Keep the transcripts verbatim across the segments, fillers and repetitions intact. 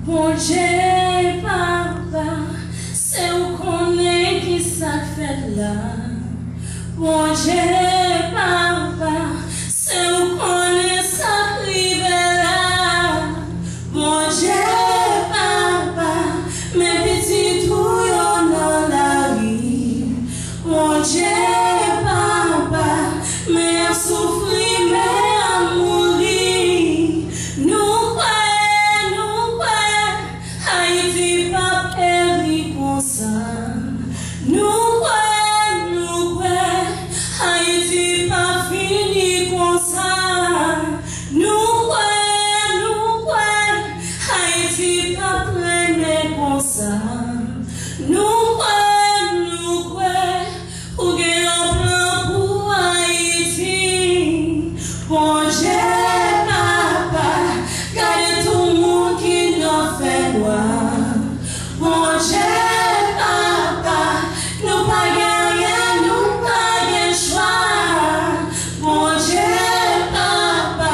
Bondye papa, se ou konnen ki sa k fèt la. Bondye papa, se ou konnen sa k rive la. Bondye papa, men pitit ou yo nan lari. Bondye papa, men y ap soufri, men y ap mouri. Nou kwè, nou kwè, Ayiti p ap peri konsa. Nou kwè, nou kwè, Ayiti p ap fini konsa. Nou kwè, nou kwè, Ayiti p ap trennen konsa. Nou kwè, nou kwè, ou gen yon plan pou Ayiti. Bondye papa, gade tout moun ki nan fènwa. Bondye papa, nou pa gen anyen, nou pa gen chwa. Bondye papa,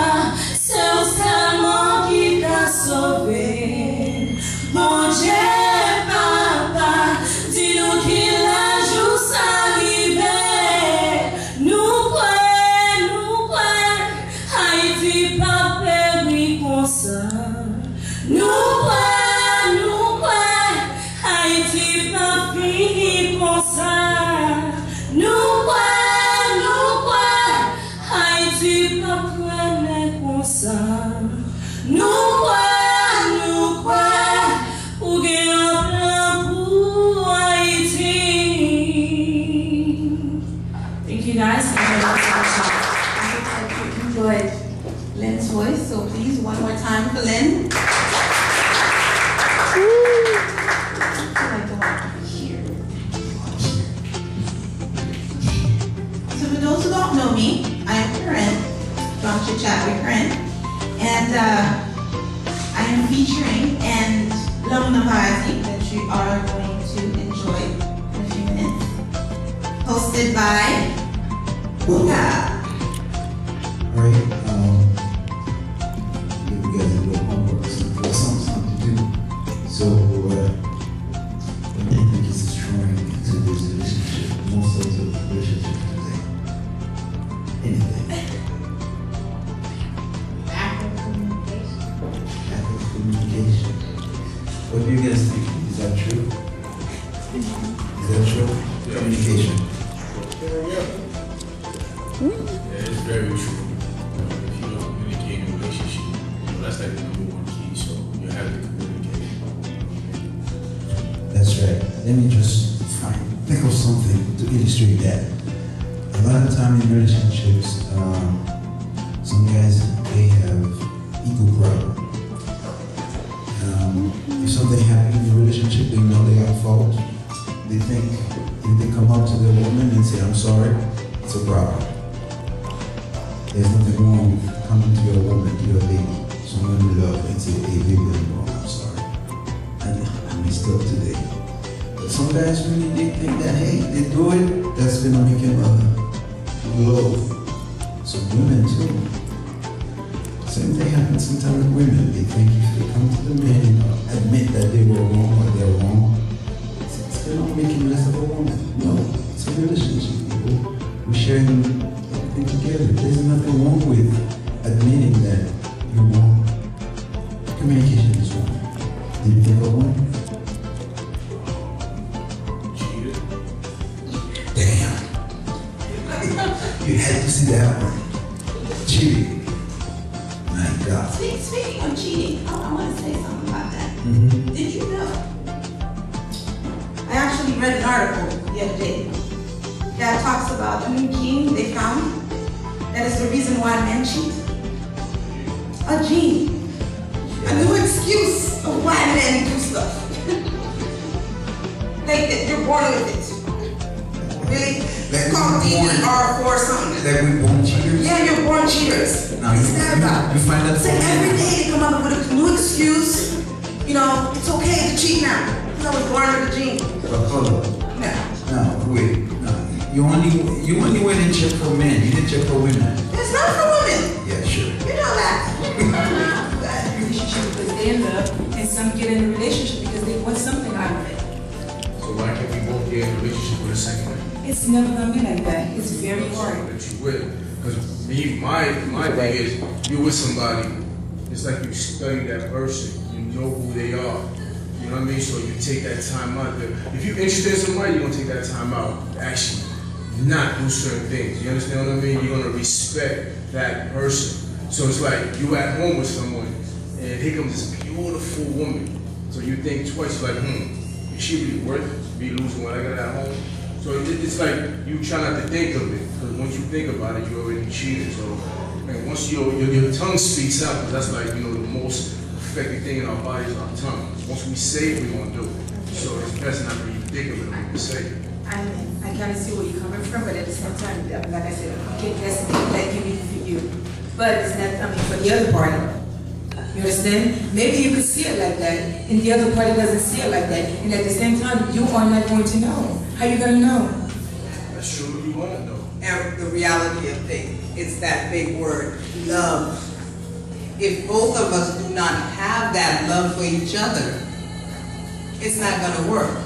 se ou sèlman ki ka sove. Bondye papa, di nou ki lè jou sa rive. Nou kwè, nou kwè, Ayiti p ap peri konsa. Nou kwè, nou kwè, Ayiti p ap fini konsa. Nou kwè, nou kwè, Ayiti p ap trennen konsa. Nou kwè, nou kwè, ou gen yon plan pou Ayiti. Thank you guys. Thank you guys so much. I hope that you enjoyed Lynn's voice, so please, one more time for Lynn. I feel like the mic is here. So for those who don't know me, I am Corinne from Chit Chat with Corinne, and uh, I am featuring and Lanmou nan Paradi that you are going to enjoy in a few minutes. Hosted by Buddha. All right. Um, give you guys a little homework or something, or something, something to do. So, uh, what do you think is destroying today's relationship? Most of the relationship today. Anything. Lack of communication. Lack of communication. What do you guys think? Is that true? Is that true? Communication. Yeah, it's very true. You know, if you don't communicate in a relationship, you know, that's like the number one key. So you have to communicate. That's right. Let me just find, think of something to illustrate that. A lot of time in relationships, um, some guys, they have ego problem. Um, if something happened in the relationship, they know they at fault. They think if they come up to their woman and say, "I'm sorry," it's a problem. There's nothing wrong with coming to your woman, to your lady, someone you love, and say, "Hey, baby, I'm wrong, I'm sorry. I, I messed up today." But some guys really, they think that, hey, they do it, that's gonna make him a low. So women too. Same thing happens sometimes with women. They think if they come to the man and admit that they were wrong or they're wrong, it's, it's gonna make him less of a woman. No, it's a relationship, people. We're sharing everything together. There's nothing wrong with admitting that you're wrong. Communication is wrong. Did you think of one? Damn. You had to see that one. Cheating. My God. Speak, speaking of cheating, I, I want to say something about that. Mm-hmm. Did you know? I actually read an article the other day that talks about a new gene they found that is the reason why men cheat. A gene. A new excuse of why men do stuff. Like, they- they're born with it. Really? Like, called D D R four something. Like, we born cheaters? Yeah, you're born cheaters. Now, you, What's that you, about? You find that So funny? Every day they come up with a new excuse. You know, it's okay to cheat now. Because I was born with a gene. But hold on. Yeah. No, wait. No. You only you only went and checked for men. You didn't check for women. It's not for women. Yeah, sure. You know that. Relationship because they end up in Some get in a relationship because they want something out of it. So why can't we both get in a relationship with the same man? It's never gonna be like that. It's very hard. That you will. Because me, my my thing is, you with somebody, it's like you study that person. You know who they are. You know what I mean? So you take that time out. If you're interested in somebody, you're gonna take that time out to actually not do certain things. You understand what I mean? You're gonna respect that person. So it's like you at home with someone, and here comes this beautiful woman. So you think twice, like, hmm, is she really worth me losing what I got at home? So it, it's like you try not to think of it, because once you think about it, you already cheated. So, man, once your, your, your tongue speaks out, 'cause that's like, you know, the most effective thing in our body is our tongue. Once we say it, we gonna do it. So it's best not to even think of it when we say it. I mean, I kind of see where you're coming from, but at the same time, like I said, okay, that's that can be for you, but it's not, I mean, for the other party. You understand? Maybe you could see it like that, and the other party doesn't see it like that, and at the same time, you are not going to know. How you gonna know? That's true. You wanna know. And the reality of things, it's that big word, love. If both of us do not have that love for each other, it's not gonna work.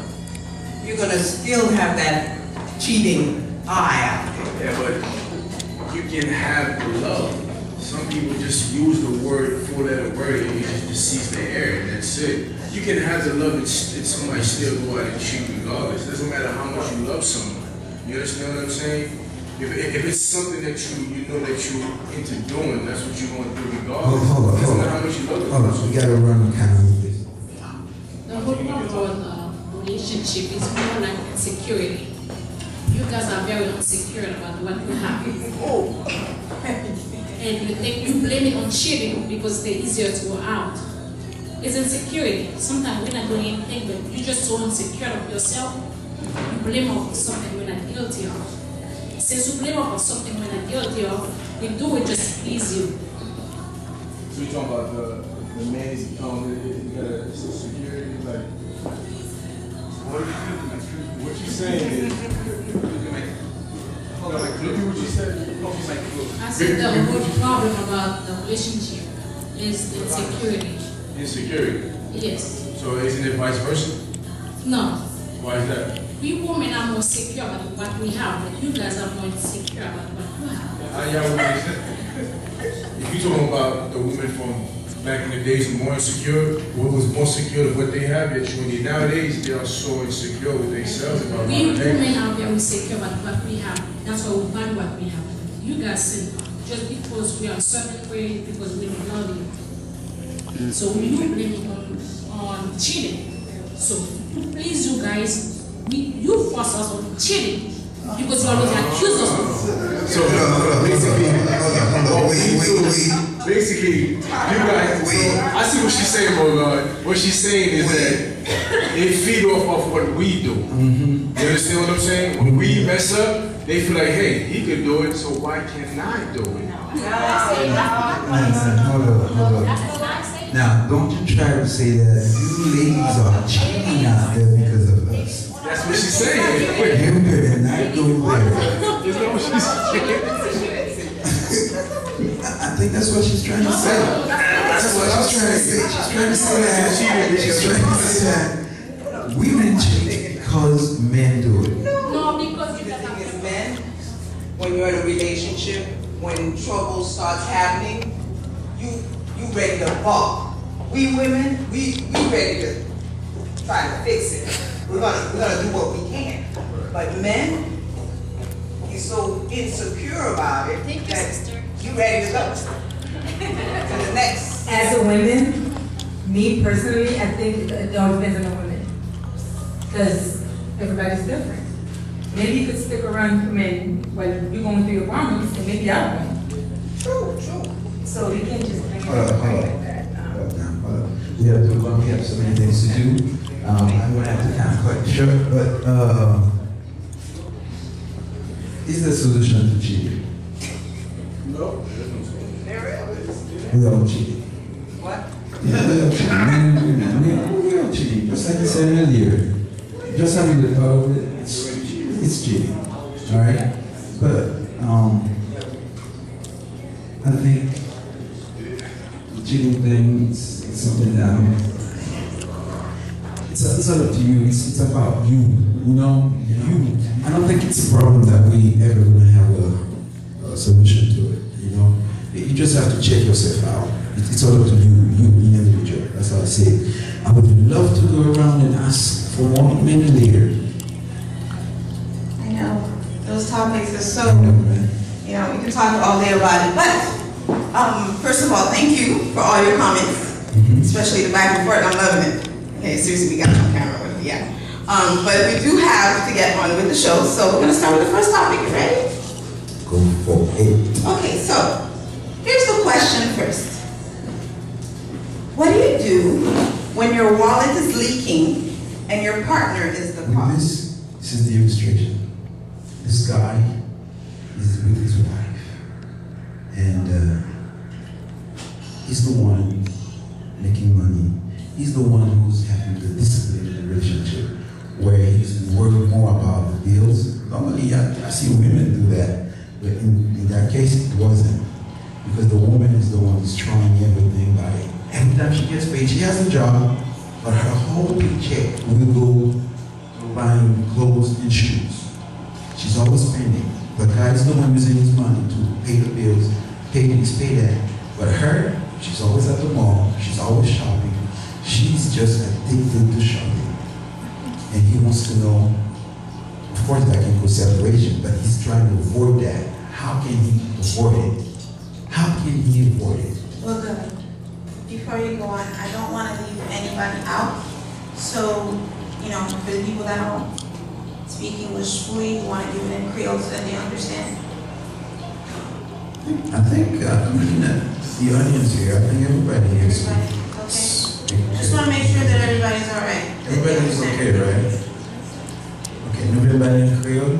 You're gonna still have that cheating eye out there. Yeah, but you can have the love. Some people just use the word, four letter word, and it just deceives the air, and that's it. You can have the love and, st- and somebody still go out and cheat regardless. Doesn't matter how much you love someone. You understand what I'm saying? If, if it's something that you you know that you into doing, that's what you gonna do regardless. Hold, hold up, Doesn't hold matter how up. much you love the Hold up, person. We gotta run kind of with this. The whole point about uh, relationship is more like insecurity. You guys are very insecure about what you have. And you think you blame it on cheating because it's the easier to go out. It's insecurity. Sometimes we're not doing anything, but you're just so insecure of yourself, you blame off something we're not guilty of. Since you blame off something we're not guilty of, we do it just to please you. So you talking about the the man is um you gotta it's a security like what you what you saying is hold on, repeat what you said. I said the whole problem about the relationship is insecurity. Insecurity. Yes. So isn't it vice versa? No. Why is that? We women are more secure about what we have, but you guys are more insecure about what you have. How y'all women is that? If you talking about the women from back in the days more insecure, what was more secure of what they have, yet you and nowadays they are so insecure with themselves about We what they women are very secure about what we have. That's why we value what we have. You guys think just because we are certain way because we don't love you. So we don't blame it on, on cheating. So to please you guys, we you force us on cheating because you always accuse us of So basically, what we do, basically, you guys. So I see what she's saying, Bogart. What she's saying is that they feed off of what we do. You understand what I'm saying? When we mess up, they feel like, hey, he could do it, so why can't I do it? Listen, hold up, hold up. Now, don't you try to say that you ladies are cheating out there because of us. That's what she's saying. You better not go there. Is that what she's saying? I think that's what she's trying to say. That's what she's trying to say. She's trying to say that. She's trying to say that women cheat because men do it. No, because you guys Thing is, men, when you're in a relationship, when trouble starts happening, you you ready to buck. We women, we we ready to try to fix it. We're gonna we're gonna do what we can. But men, he's so insecure about it Thank you, that sister. You ready to go to the next. As a woman, me personally, I think it all depends on the woman. Because everybody's different. Maybe you could stick around for men while you're going through your problems, and maybe I'll win. True, true. So you can't just bring it Hold up, up hold like up. that. Um, Hold up, hold up. We have to run. We have so many things to do. Um, I'm gonna have to kind of cut it short, but uh, is the solution to cheating? No. We all cheating. What? Yeah, we all cheating. Men and women, men, we all cheating. Just like you said earlier. Just having the thought of it, it's, it's cheating. All right? But um, I think the cheating thing is something that I'm it's, it's not up to you. It's, it's about you. You know, you. I don't think it's a problem that we ever gonna have a, a solution to it. You know, you just have to check yourself out. It, it's all up to you, you, the individual. That's how I see it. I would love to go around and ask for more men later. I know those topics are so, you know, we can talk all day about it. But um, first of all, thank you for all your comments, especially the back and forth. I'm loving it. Okay, seriously, we got you on camera with me, yeah. Um, but we do have to get on with the show, so we're gonna start with the first topic. You ready? Go for it. Okay, so here's the question first. What do you do when your wallet is leaking and your partner is the cause? This, this is the illustration. This guy is with his wife, and uh, he's the one making money. He's the one who's having the discipline in the relationship, where he's worried more about the bills. Normally, I, I see women do that, but in, in that case, it wasn't. Because the woman is the one destroying everything by every time she gets paid, she has a job, but her whole paycheck will go buying clothes and shoes. She's always spending. The guy is the one using his money to pay the bills, pay this, pay that. But her, she's always at the mall, she's always shopping. She's just addicted to shopping. And he wants to know, of course, that can cause separation, but he's trying to avoid that. How can he avoid it? How can he avoid it? Well, good. Before you go on, I don't want to leave anybody out. So, you know, for the people that don't speak English fully, you want to give it in Creole so that they understand? I think, uh, I mean, uh, the audience here, I think everybody here speaks. Everybody? Okay. Just want to make sure that everybody's all right. Everybody's okay, right? Ok, nou vle pale an kreyòl?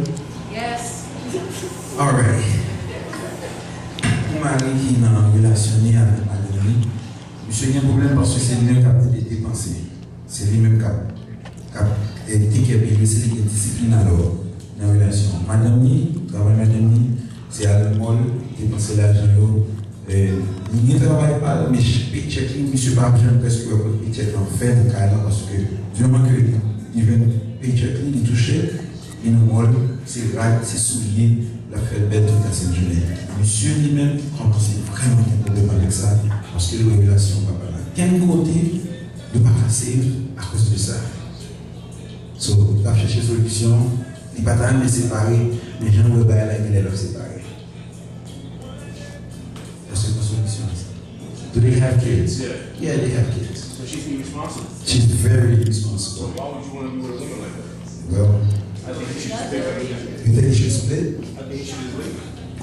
Yes. Alright. Yon mari ki nan relasyon li avèk madanm li, misye gen pwoblèm paske se li menm k ap depanse. Se li menm k ap, k ap, eh, take care of baby, se li ki gen disiplin alò nan relasyon an. Madanm li, travay madanm li, se al mall, depanse lajan yo, eh, li gen travay pa l, men paycheck li, misye pa janm prèske wè kote paycheck lan fè nan kay lan, paske di moman ke li, li jwenn paycheck li, li touche, li nan mall, se rad, se soulye, l ap fè l bèl tout lasent jounen. Misye li menm kòmanse vrèman gen pwoblèm avèk sa, paske li wè relasyon papa l ankenn kote, yo pa ka save akoz de sa. So, l ap chèche solisyon, li pa ta renmen separe, men jan l wè bagay la genlè l ap separe. Èske gon solisyon a sa? Do they have kids? Yeah. Yeah, they have kids. So she's being responsible. She's very responsible. So why would you want to be with a woman like that? Well, I think he should split. You think he should split? I think he should just leave.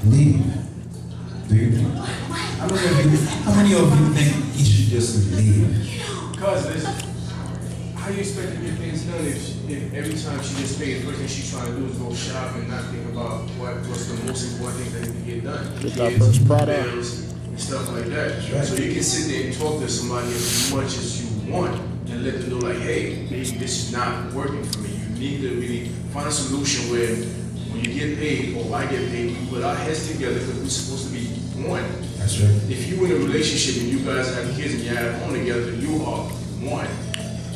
Leave. Do you think? How many of you, how many of you think he should just leave? Because listen, how you expect to get things done if, if every time she gets paid, the first thing she's trying to do is go shop and not think about what, what's the most important thing that need to get done? Kids, bills, and stuff like that. So you can sit there and talk to somebody as much as you want and let them know, like, hey, maybe this is not working for me. You need to really find a solution where when you get paid or I get paid, we put our heads together because we're supposed to be one. That's right. If you in a relationship and you guys have kids and you're at home together, you are one.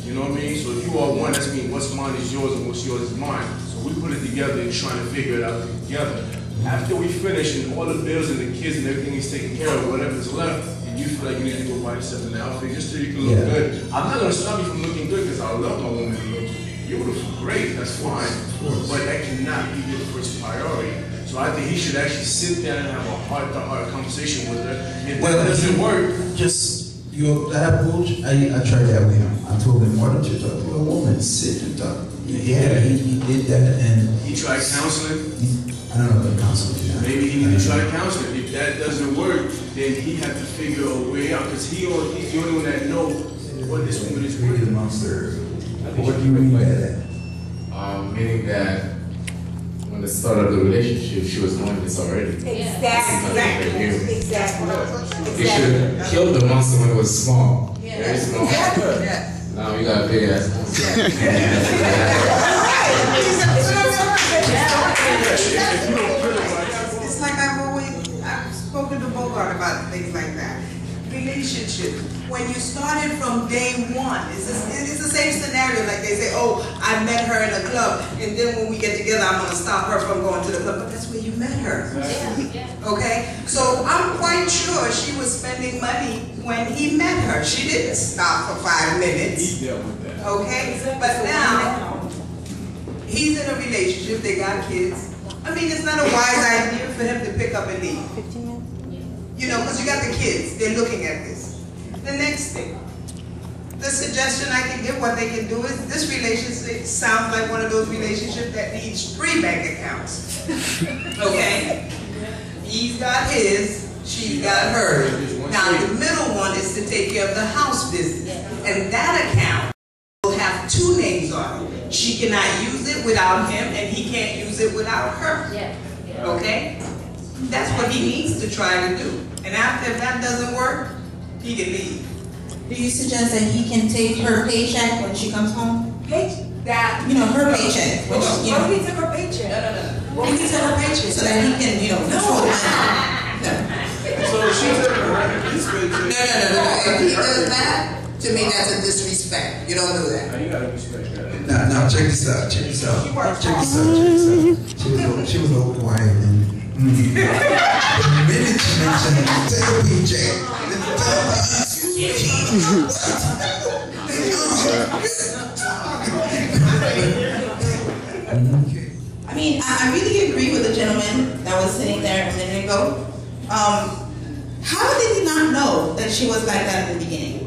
You know what I mean? So if you are one, that means what's mine is yours and what's yours is mine. So we put it together and trying to figure it out together. After we finish and all the bills and the kids and everything is taken care of, whatever's left, and you feel like you need to go buy yourself an outfit just so you can look good. I'm not gonna stop you from looking good because I love my woman to look beautiful, great, that's fine. But that cannot be your first priority. So I think he should actually sit down and have a heart-to-heart conversation with her. If that doesn't work, just Your, that approach, I, I tried that with him. I told him, why don't you talk to a woman? Sit and talk. Yeah, he, he did that and he tried counseling. He, I don't know about counseling. Yeah. Maybe he need to try counseling. If that doesn't work, then he have to figure a way out because he, he's the only one that know what this woman is worth. Create a monster. What do you mean by that? Um, meaning that when the start of the relationship, she was knowing this already. Exactly. Exactly. Exactly. He should have killed the monster when it was small. Very small. Now you got a big ass monster. It's like I've always, I've spoken to Bogart about things like that. Relationship. When you started from day one, it's the, it's the same scenario. Like they say, oh, I met her in a club, and then when we get together, I'm going to stop her from going to the club. But that's where you met her. Okay? So I'm quite sure she was spending money when he met her. She didn't stop for five minutes. He dealt with that. Okay? But now, he's in a relationship, they got kids. I mean, it's not a wise idea for him to pick up and leave. You know, because you got the kids, they're looking at this. The next thing, the suggestion I can give, what they can do is, this relationship sounds like one of those relationships that needs three bank accounts. Okay? He's got his, she's got hers. Now, the middle one is to take care of the house business. And that account will have two names on it. She cannot use it without him, and he can't use it without her. Okay? That's what he needs to try to do. And after, if that doesn't work, he can leave. Do you suggest that he can take her paycheck when she comes home? Pay that, you know, her paycheck. When she, you know. What if he took her paycheck? No, no, no. What if he took her paycheck? So that he can, you know, control the money. No. So she took her, his paycheck. No, no, no, no, no. If he does that, to me, that's a disrespect. You don't do that. Now you gotta respect that. Now, now check this out. Check this out. Check this out. Check this out. She was a, she was a wife, and mm, the minute she mentioned take a paycheck, excuse me. Okay. I mean, I, I really agree with the gentleman that was sitting there a minute ago. Um, how did he not know that she was like that in the beginning?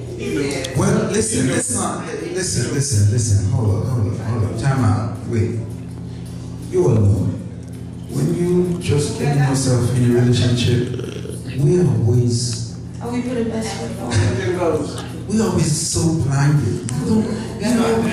Well, listen, listen, listen, listen, listen. Hold up, hold up, hold up. Time out. Wait. You all know. When you just getting yourself in a relationship, we always Oh, we put a best foot forward. We always so blinded. We don't, you know, we, we,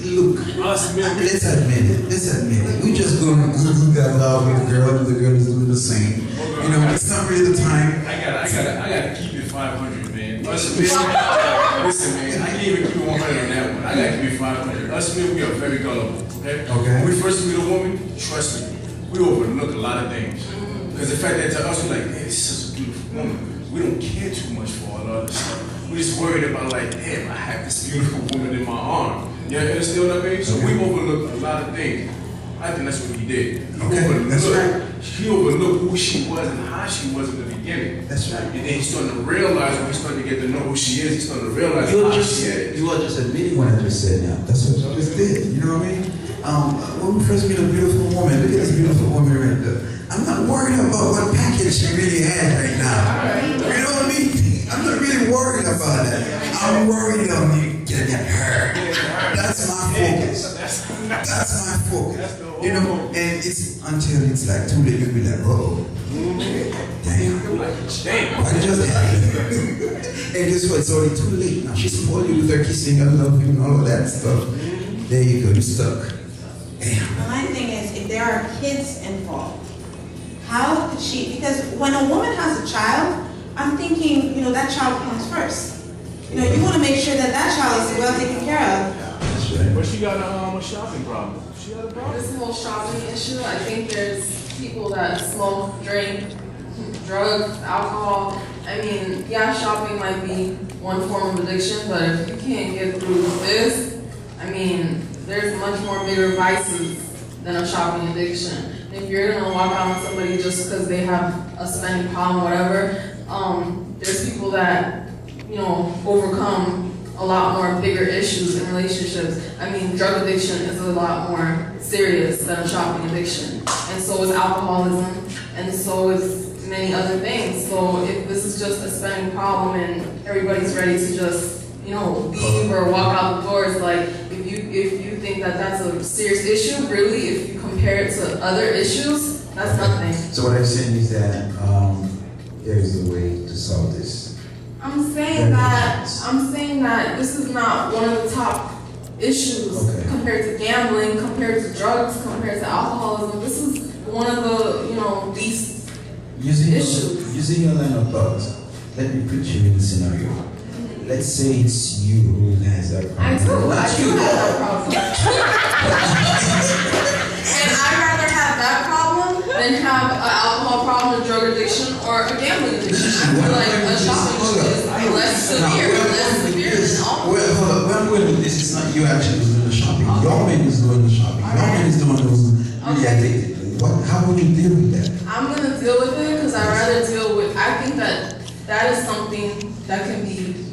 we, look, Us men. Let's admit it. Let's admit it. We just going goo gaga with the girl, and the girl is doing the same. You know, it's not really the time. I gotta, I gotta, I gotta keep it five hundred, man. Us men, listen, man, I can't even keep it one hundred on that one. I gotta keep it five hundred. Us men, we are very gullible, okay? Okay. When we first meet a woman, trust me, we overlook a lot of things. Because the fact that to us, we're like, man, this is such a beautiful woman. We don't care too much for all the other stuff. We just worried about, like, damn, I have this beautiful woman in my arm. You understand what I mean? So we overlook a lot of things. I think that's what he did. He Okay, that's overlooked- right. He overlooked who she was and how she was in the beginning. That's right. And then he's starting to realize when he's starting to get to know who she is, he's starting to realize You're how just, she is. you are just admitting what I just said now. That's what you just did. You know what I mean? Um, when we first meet a beautiful woman, look at this beautiful woman right there. I'm not worried about what package she really had right now. You know what I mean? I'm not really worried about that. I'm worried about me getting her. That's my focus. That's my focus. You know, and it's until it's like too late, you'll be like, oh, damn. What just happened? And guess what? It's already too late now. She spoiled you with her kissing and loving and all of that stuff. There you go, you stuck. Damn. My thing is, if there are kids involved, how could she? Because when a woman has a child, I'm thinking, you know, that child comes first. You know, you want to make sure that that child is well taken care of. That's right. But she got a, um, a shopping problem. She got a problem. This whole shopping issue, I think there's people that smoke, drink, drugs, alcohol. I mean, yeah, shopping might be one form of addiction, but if you can't get through this, I mean, there's much more bigger vices than a shopping addiction. If you're gonna walk out on somebody just because they have a spending problem, whatever, um, there's people that you know, overcome a lot more bigger issues in relationships. I mean, drug addiction is a lot more serious than a shopping addiction, and so is alcoholism, and so is many other things. So if this is just a spending problem and everybody's ready to just, you know, leave or walk out the door, it's like if you if you think that that's a serious issue, really, if you compare it to other issues, that's nothing. So what I'm saying is that um, there is a way to solve this. I'm saying that I'm saying that this is not one of the top issues Okay. Compared to gambling, compared to drugs, compared to alcoholism. This is one of the, you know, least Using Issue. Your, using your line of thought, let me put you in a scenario. Let's say it's you who has that problem. I do. I do have that problem. And I'd rather have that problem than have an alcohol problem of drug addiction or a gambling addiction. I feel like a shopping is less severe, less severe than alcohol. Where, hold up, where I'm going with this is not you actually doing the shopping. Your man is doing the shopping. Your man is doing those really addicted. What? How would you deal with that? I'm gonna deal with it because I rather deal with. I think that that is something that can be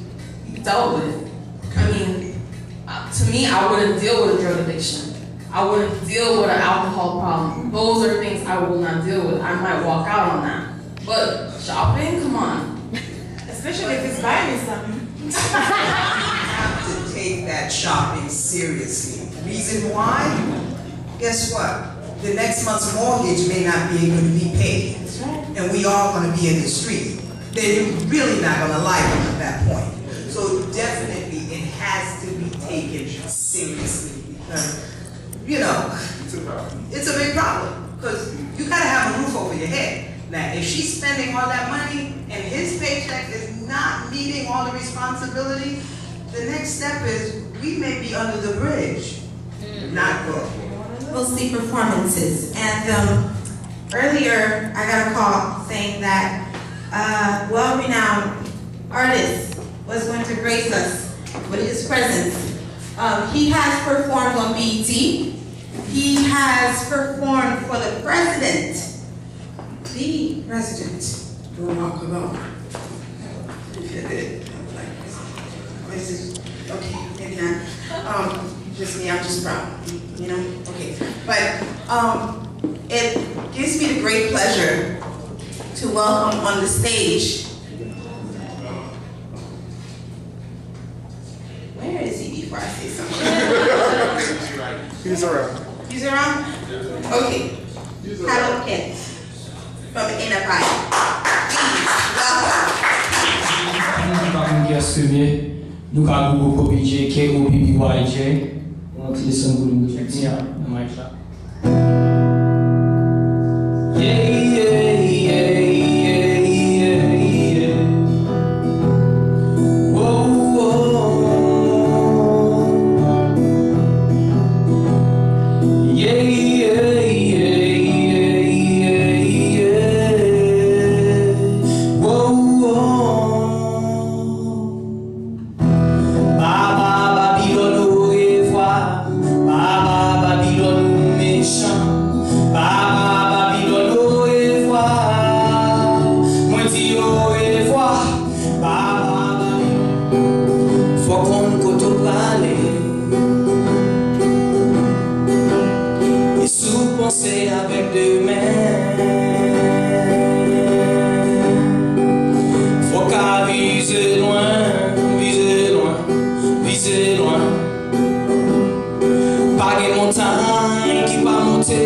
dealt with. I mean, uh, to me, I wouldn't deal with a drug addiction. I wouldn't deal with an alcohol problem. Those are things I will not deal with. I might walk out on that. But shopping, come on. Especially if it's buying me something. You have to take that shopping seriously. Reason why? Guess what? The next month's mortgage may not be able to be paid. That's right. And we all gonna be in the street. Then you're really not gonna like them at that point. So definitely it has to be taken seriously because, you know, it's a big problem. Because you gotta have a roof over your head. Now, if she's spending all that money and his paycheck is not meeting all the responsibility, the next step is we may be under the bridge. Not good. We'll see performances. And um, earlier, I got a call saying that a well renowned artist was going to grace us with his presence. Um, he has performed on B E T. He has performed for the president. The president, Barack Obama. This is, okay, maybe not. Um, just me, I'm just proud, you know? Okay. But um, it gives me the great pleasure to welcome on the stage. Where is he before I say something? He's around. He's around? Okay. Hello, Kent. From N F I. Please, welcome. N F I, K O B B Y J. Yon ti leson pou nou jodi a nan mic la. Yeah, yeah, yeah, yeah, yeah. Whoa, whoa. Yeah, yeah, yeah, yeah, yeah, yeah. Whoa, whoa. Papa Babilòn, orevwa. Papa Babilòn, ou mechan. Papa Babilòn, orevwa. Mwen di orevwa. Papa Babilòn. Fò w konn kote w prale. E si w panse avèk demen. Fò w ka vize lwen, vize lwen, vize lwen. Pa gen montay ki pa monte,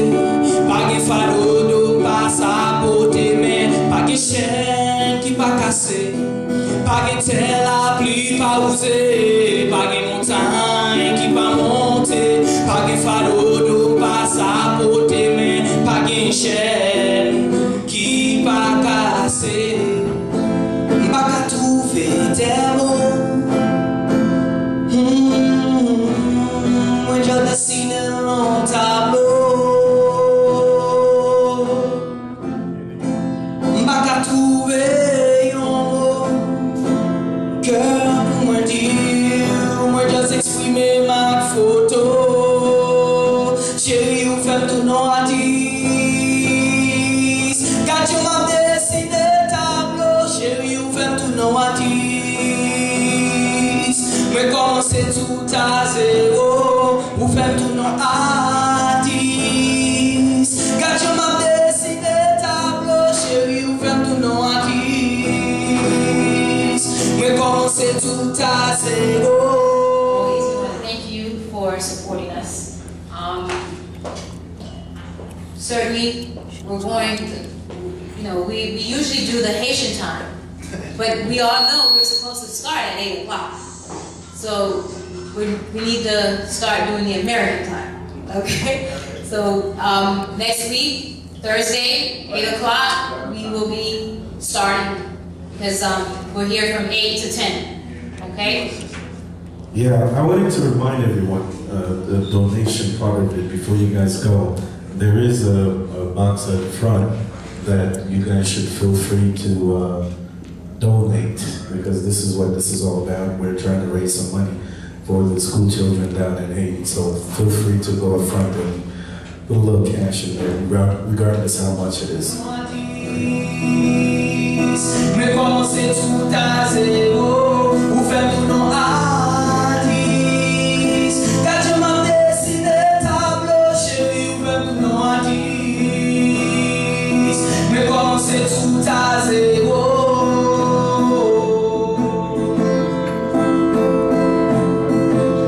pa gen fado dlo pa sa pote, men pa gen chèn ki pa kase, pa gen tè lapli pa wouze, pa gen montay ki pa monte, pa gen fado dlo pa sa pote, men pa gen chèn ki pa kase. M pa ka twouve tè mo. Hmm, mwen dwe desine yon tablo. M pa ka twouve yon mo kè pou mwen di w. Mwen just eksprime m ak foto. Cheri, ou fè m tounen yon atis. Gad jan m ap desine tablo. Cheri, ou fè m tounen yon atis. Mwen kòmanse tout a zewo. Ou fè m tounen yon atis. Gad jan m ap desine tablo. Cheri, ou fè m tounen yon atis. Mwen kòmanse tout a zewo. Always wanna thank you for supporting us. Um, certainly, we're going, you know, we, we usually do the Haitian time, but we all know we're supposed to start at eight o'clock. So we, we need to start doing the American time, okay? So um, next week, Thursday, eight o'clock, we will be starting because um, we're here from eight to ten, okay? Yeah, I wanted to remind everyone uh, the donation part of it before you guys go. There is a, a box at the front. that you guys should feel free to uh, donate, because this is what this is all about. We're trying to raise some money for the school children down in Haiti. So feel free to go up front and put a little cash in there, regard- regardless how much it is. Men kòmanse tout a zewo, ou fè m yon non atis. Gad jan m ap desine tablo, cheri, ou fè m yon non atis. Men kòmanse tout a zewo.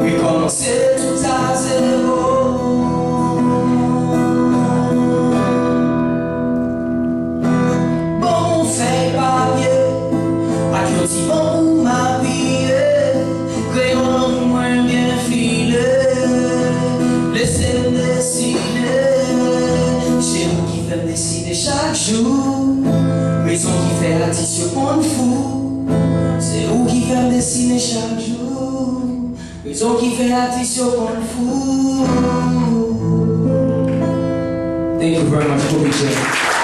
Men kòmanse tout a zewo. Ban m yon fèy papye ak yon ti ban pou m apiye. Kreyon lanmou mwen byen file. Lese m desine. Se ou ki fè m desine chak jou. Rezon ki fè atis yo konn fou. Se ou ki fè m desine chak jou. Rezon ki fè atis yo konn fou. Thank you very much, Kobe J.